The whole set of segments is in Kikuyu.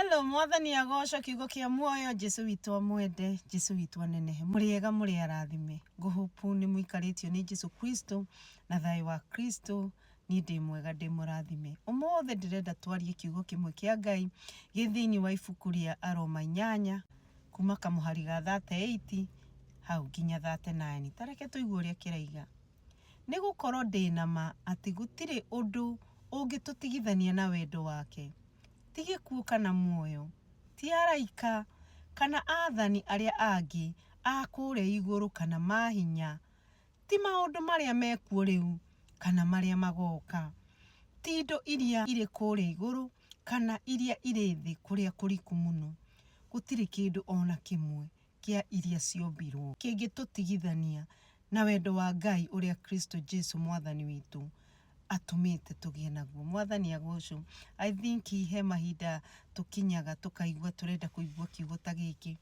Hello, Mwathani agocwo, kiugo kĩa muoyo, Jesu witũ amwende, Jesu witũ anenehe. Mũrĩ ega, mũrĩ arathime. Ngũhũpu nĩ mũikarĩtio nĩ Jesu Kristo na thayũ wa Kristo. Niĩ ndĩ mwega, ndĩ mũrathime. Ũmũthĩ ndĩrenda twarie kiugo kĩmwe kĩa Ngai gĩ thĩinĩ wa ibuku rĩa Aroma 8 kuma kamũhari ga 38 hau nginya 39. Ta reke tũigue ũrĩa kĩraiga. Nĩ gũkorwo ndĩ na ma atĩ gũtirĩ ũndũ ũngĩtũtigithania na wendo wake, ti gĩkuũ kana muoyo, ti araika kana aathani arĩa angĩ a kũrĩa igũrũ kana mahinya, ti maũndũ marĩa mekuo rĩu kana marĩa magoka, ti indo iria irĩ kũrĩa igũrũ kana iria irĩ thĩ kũrĩa kũriku mũno, gũtirĩ kĩndũ o na kĩmwe kĩa iria ciombirwo kĩngĩtũtigithania na wendo wa Ngai ũrĩa Kristo Jesu Mwathani witũ atũmĩte tũgĩe naguo. Mwathani agocwo. I think he mahinda tũkinyaga tũkaigua tũrenda kũigua kiugo ta gĩkĩ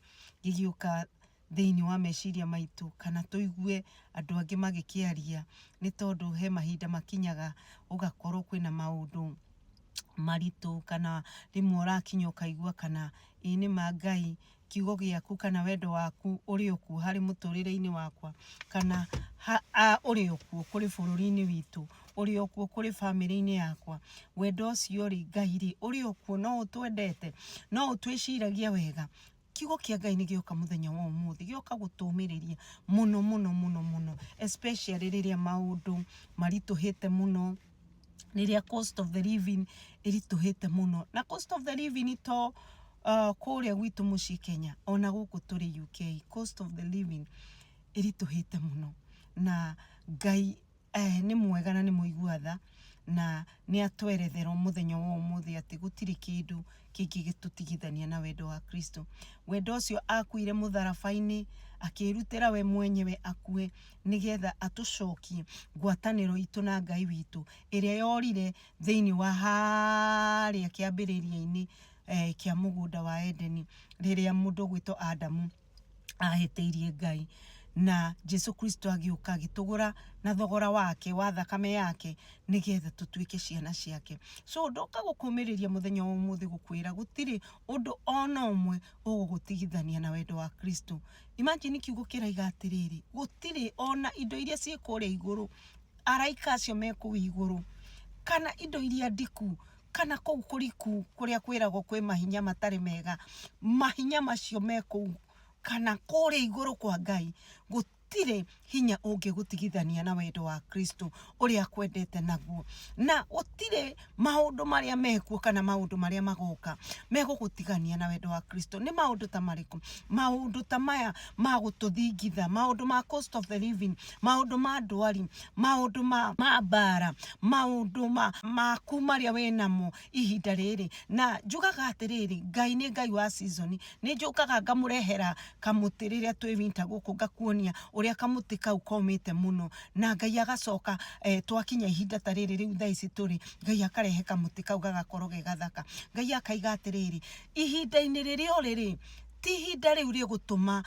gĩgĩũka thĩinĩ wa meciria maitũ, kana tũigue andũ angĩ magĩkĩaria, nĩ tondũ he mahinda makinyaga ũgakorwo kwĩna maũndũ maritũ, kana rĩmwe ũrakinya ũkaigua kana ĩ nĩ ma Ngai kiugo gĩaku kana wendo waku ũrĩ o kuo harĩ mũtũrĩre-inĩ wakwa, kana ũrĩ o kuo kũrĩ bũrũri-inĩ witũ, ũrĩ o kuo kũrĩ bamĩrĩ-inĩ yakwa. Wendo ũcio rĩ, Ngai rĩ, ũrĩ o kuo, no ũtwendete, no ũtwĩciragia wega? Kiugo kĩa Ngai nĩ gĩoka mũthenya wa ũmũthĩ, gĩoka gũtũmĩrĩria mũno mũno mũno mũno, especially rĩrĩa maũndũ maritũhĩte mũno, rĩrĩa cost of the living ĩritũhĩte mũno. Na cost of the living to kũrĩa gwitũ mũciĩ Kenya, ona gũkũ tũrĩ UK, cost of the living ĩritũhĩte mũno. Na Ngai nĩ mwega na nĩ mũigua tha, na nĩ atwerethera mũthenya wa ũmũthĩ atĩ gũtirĩ kĩndũ kĩngĩgĩtũtigithania na wendo wa Kristo. Wendo ũcio akuire mũtharaba-inĩ, akĩĩrutĩra we mwenyewe akue nĩgetha atũcokie ngwatanĩro itũ na Ngai witũ ĩrĩa yorire thĩinĩ wa harĩa kĩambĩrĩria-inĩ kĩa mũgũnda wa Edeni, rĩrĩa mũndũ ũgwĩtwo Adamu ahĩtĩirie Ngai, na Jesu Kristo agĩũka agĩtũgũra na thogora wake wa thakame yake nĩgetha tũtuĩke ciana ciake. So ndoka gũkũmĩrĩria mũthenya wa ũmũthĩ gũkwĩra gũtirĩ ũndũ ona ũmwe ũgũgũtigithania na wendo wa Kristo. Imagine kiugo kĩraiga atĩrĩrĩ, gũtirĩ ona indo iria ciĩ kũrĩa igũrũ, araika acio me kũu igũrũ, kana indo iria ndiku, kana kũu kũriku kũrĩa kwĩragwo kwĩ mahinya matarĩ mega, mahinya macio me kũu, kana kũrĩa igũrũ kwa Ngai, gũtirĩ hinya ũngĩgũtigithania na wendo wa Kristo ũrĩa akwendete naguo. Na gũtirĩ maũndũ marĩa mekuo kana maũndũ marĩa magoka megũgũtigania na wendo wa Kristo. Nĩ maũndũ ta marĩkũ? Maũndũ ta maya ma gũtũthingitha, maũndũ ma cost of the living, maũndũ ma ndwari, maũndũ ma mbara, maũndũ maku marĩa wĩ namo ihinda rĩrĩ. Na njugaga atĩrĩrĩ, Ngai nĩ Ngai wa season. Nĩ njũkaga ngamũrehera kamũtĩ rĩrĩa twĩ winter gũkũ, ngakuonia ũrĩa kamũtĩ kau komĩte mũno, na Ngai agacoka twakinya ihinda ta rĩrĩ rĩu thaa ici tũrĩ, Ngai akarehe kamũtĩ kau gagakorwo ge gathaka. Ngai akaiga atĩrĩrĩ, ihinda-inĩ rĩrĩa ũrĩ rĩ, ti ihinda rĩu rĩgũtũma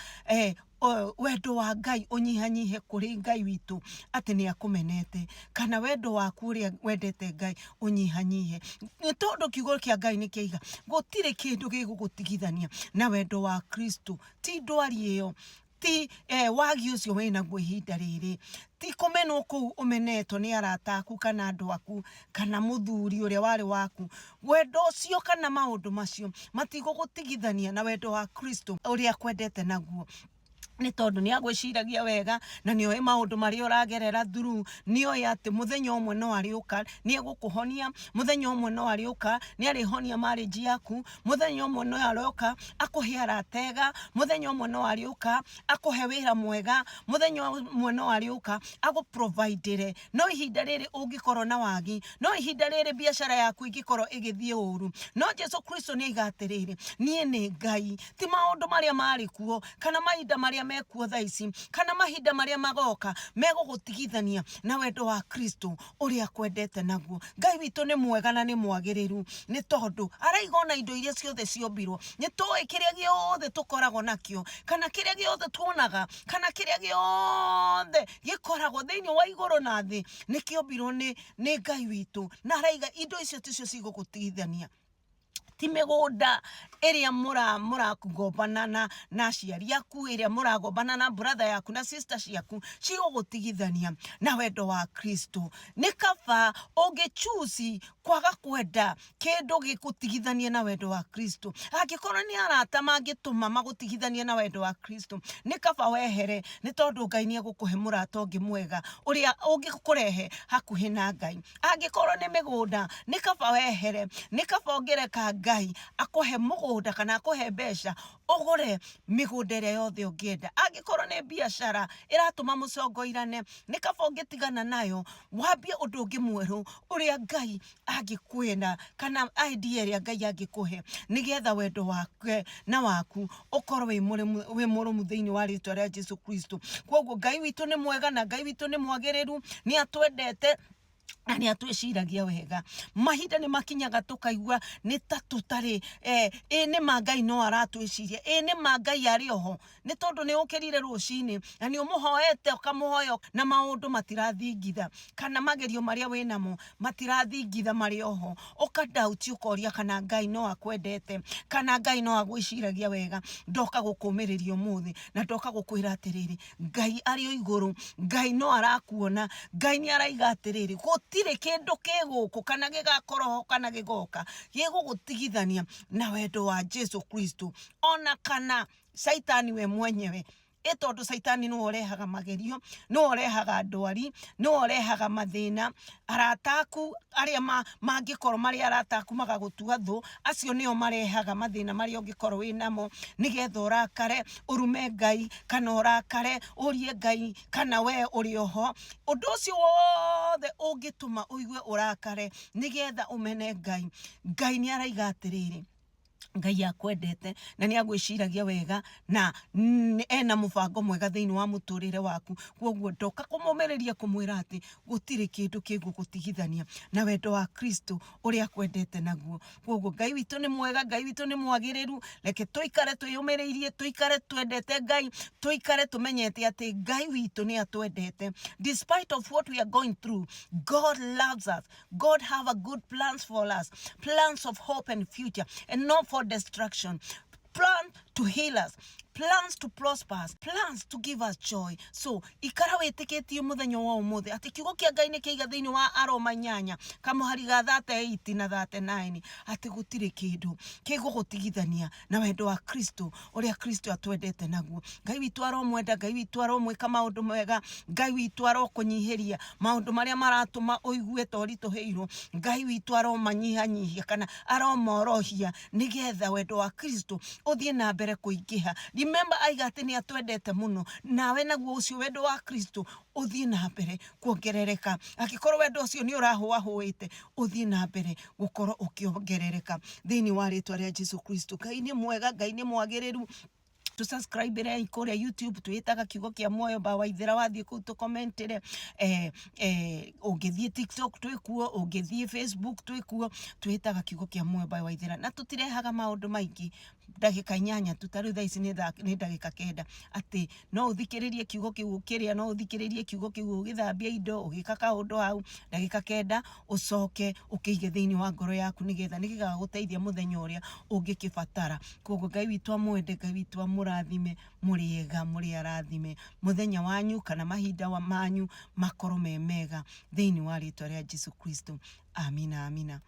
wendo wa Ngai ũnyihanyihe kũrĩ Ngai witũ atĩ nĩ akũmenete, kana wendo waku ũrĩa wendete Ngai ũnyihanyihe, nĩ tondũ kiugo kĩa Ngai nĩ kĩaiga gũtirĩ kĩndũ gĩgũgũtigithania na wendo wa Kristo. Ti ndwari ĩyo, ti wagi ũcio wĩnaguo ihinda rĩrĩ, ti kũmenwo kũu ũmenetwo nĩ arata aku kana andũ aku kana mũthuri ũrĩa warĩ waku. Wendo ũcio kana maũndũ macio matigũgũtigithania na wendo wa Kristo ũrĩa akwendete naguo, nĩ tondũ nĩ agwĩciragia wega na nĩ oĩ maũndũ marĩa ũragerera through, nĩ oĩ atĩ mũthenya ũmwe no arĩũka, nĩ egũkũhonia, mũthenya ũmwe no arĩũka, nĩ arĩhonia marriage yaku, mũthenya ũmwe no arĩũka akũhe arata ega, mũthenya ũmwe no arĩũka akũhe wĩra mwega, mũthenya ũmwe no arĩũka agũ provide. No ihinda rĩrĩ ũngĩkorwo na wagi, no ihinda rĩrĩ biacara yaku ĩngĩkorwo ĩgĩthiĩ ũru, no Jesu Kristo nĩ aiga atĩrĩrĩ, niĩ nĩ Ngai. Ti maũndũ marĩa marĩ kuo kana mahinda marĩa mekuo thaa ici kana mahinda marĩa magoka megũgũtigithania na wendo wa Kristo ũrĩa akwendete naguo. Ngai witũ nĩ mwega na nĩ mwagĩrĩru, nĩ tondũ araiga ona indo iria ciothe ciombirwo, nĩ tũĩ kĩrĩa gĩothe tũkoragwo nakĩo kana kĩrĩa gĩothe tuonaga kana kĩrĩa gĩothe gĩkoragwo thĩinĩ wa igũrũ na thĩ nĩ kĩombirwo nĩ Ngai witũ, na araiga indo icio ticio cigũgũtigithania. Ti mĩgũnda ĩrĩa mũragombana na aciari aku, ĩrĩa mũragombana na brother yaku na sister ciaku cigũgũtigithania na wendo wa Kristo. Nĩ kaba ũngĩ choose kwaga kwenda kĩndũ gĩgũtigithanie na wendo wa Kristo. Angĩkorwo nĩ arata mangĩtũma magũtigithanie na wendo wa Kristo, nĩ kaba wehere, nĩ tondũ Ngai nĩ egũkũhe mũrata ũngĩ mwega ũrĩa ũngĩkũrehe hakuhĩ na Ngai. Angĩkorwo nĩ mĩgũnda, nĩ kaba wehere, nĩ kaba ũngĩreka Ngai akũhe mũgũnda kana akũhe mbeca ũgũre mĩgũnda ĩrĩa yothe ũngĩenda. Angĩkorwo nĩ biacara ĩratũma mũcongoirane, nĩ kaba ũngĩtigana nayo wambie ũndũ ũngĩ mwerũ ũrĩa Ngai angĩkwĩra kana idea ĩrĩa Ngai angĩkũhe nĩgetha wendo wake na waku ũkorwo wĩ mũrũmu thĩinĩ wa rĩtwa rĩa Jesu Kristo. Kwoguo Ngai witũ nĩ mwega na Ngai witũ nĩ mwagĩrĩru, nĩ atwendete na nĩ atwĩciragia wega. Mahinda nĩ makinyaga tũkaigua nĩ ta tũtarĩ, ĩ nĩ ma Ngai no aratwĩciria, ĩ nĩ ma Ngai arĩ oho, nĩ tondũ nĩ ũkĩrire rũcinĩ na nĩ ũmũhoete ũkamũhoya na maũndũ matirathingitha, kana magerio marĩa wĩ namo matirathingitha marĩ oho, ũkadauti ũkoria kana Ngai no akwendete, kana Ngai no agwĩciragia wega. Ndoka gũkũmĩrĩria ũmũthĩ na ndoka gũkwĩra atĩrĩrĩ, Ngai arĩ o igũrũ, Ngai no arakuona, Ngai nĩ araiga atĩrĩrĩ, gũtirĩ kĩndũ kĩ gũkũ kana gĩgakorwo ho kana gĩgoka gĩgũgũtigithania na wendo wa Jesu Kristo, ona kana Caitani we mwenyewe. Ĩ tondũ Caitani nĩwe ũrehaga magerio, nĩwe ũrehaga ndwari, nĩwe ũrehaga mathĩna, arata aku arĩa mangĩkorwo marĩ arata aku magagũtua thũ, acio nĩo marehaga mathĩna marĩa ũngĩkorwo wĩ namo, nĩgetha ũrakare, ũrume Ngai, kana ũrakare, ũrie Ngai kana we ũrĩ oho. Ũndũ ũcio wothe ũngĩtũma ũigue ũrakare, nĩgetha ũmene Ngai, Ngai nĩ araiga atĩrĩrĩ, Ngai akwendete na nĩ agwĩciragia wega na ena mũbango mwega thĩinĩ wa mũtũrĩre waku. Kwoguo ndoka kũmũmĩrĩria kũmwĩra atĩ gũtirĩ kĩndũ kĩngũgũtigithania na wendo wa Kristo ũrĩa akwendete naguo. Kwoguo Ngai witũ nĩ mwega, Ngai witũ nĩ mwagĩrĩru, reke tũikare twĩyũmĩrĩirie, tũikare twendete Ngai, tũikare tũmenyete atĩ Ngai witũ nĩ atwendete. Despite of what we are going through, God loves us. God have a good plans for us, plans of hope and future, and not for destruction. Plan to heal us, plans to prosper us, plans to give us joy. So, ikara wĩtĩkĩtie mũthenya wa ũmũthĩ atĩ kiugo kĩa Ngai nĩ kĩiga thĩinĩ wa Aroma 8 kamũhari ga 38 na 39 atĩ gũtirĩ kĩndũ kĩgũgũtigithania na wendo wa Kristo ũrĩa Kristo atwendete naguo. Ngai witũ aromwenda, Ngai witũ aromwĩka maũndũ mega, Ngai witũ arokũnyihĩria maũndũ marĩa maratũma ũigue ta ũritũhĩirwo. Ngai witũ aromanyihanyihia kana aromorohia nĩgetha wendo wa Kristo ũthiĩ na mbere kũingĩha. Remember aiga atĩ nĩ atwendete mũno, nawe naguo ũcio wendo wa Kristo ũthiĩ na mbere kuongerereka. Angĩkorwo wendo ũcio nĩ ũrahũahũĩte, ũthiĩ na mbere gũkorwo ũkĩongerereka thĩinĩ wa rĩtwa rĩa Jesu Kristo. Ngai nĩ mwega, Ngai nĩ mwagĩrĩru. Tũ subscribe rei kũrĩa YouTube twĩtaga Kiugo kĩa Muoyo ba Waithera, wathiĩ kũu tũkomentĩre. Ũngĩthiĩ TikTok twĩ kuo, ũngĩthiĩ Facebook twĩ kuo, twĩtaga Kiugo kĩa Muoyo ba Waithera, na tũtirehaga maũndũ maingĩ, ndagĩka 8 tu, ta rĩu thaa ici nĩ ndagĩka 9, atĩ no ũthikĩrĩrie kiugo kĩu ũkĩrĩa, no ũthikĩrĩrie kiugo kĩu ũgĩthambia indo, ũgĩka kaũndũ hau, ndagĩka 9, ũcoke ũkĩige thĩinĩ wa ngoro yaku nĩgetha nĩ gĩgagũteithia mũthenya ũrĩa ũngĩkĩbatara. Koguo Ngai witũ amwende, Ngai witũ amũrathime, mũrĩ ega, mũrĩ arathime, mũthenya wanyu kana mahinda manyu makorwo me mega thĩinĩ wa rĩtwa rĩa Jesu Kristo. Amina, amina.